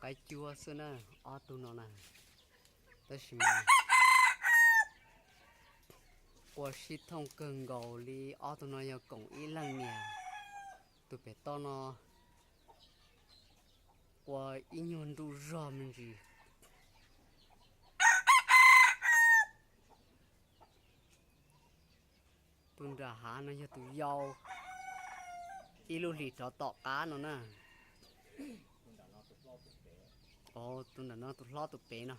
Qaib cuab xwb na, ob tug no na. Tab sis mas ua sib thooj kawg nkaus li, ob tug no yog koom ib leeg niam. Tus pem toj no ua ib nyuag nruj zog me ntsis. Tus nram hav no yog tus yau, ib lub hlis rov tom qab no na. Tus nram no tus hlob tus pem no.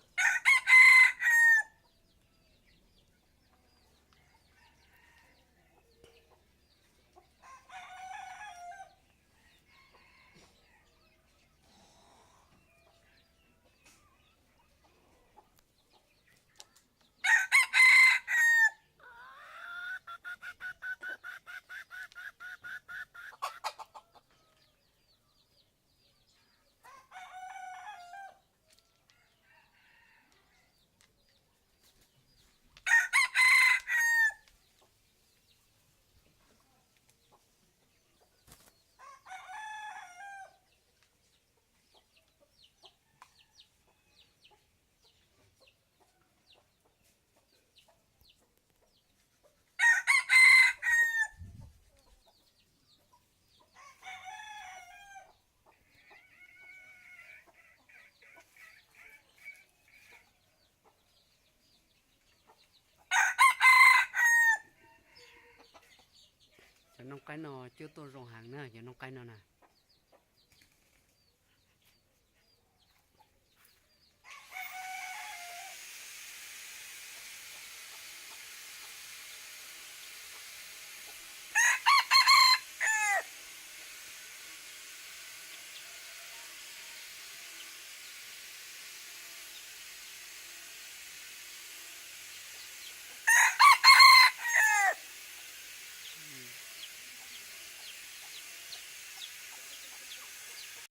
Cov noog qaib no cuab tuaj zoo heev na, cov noog qaib no na.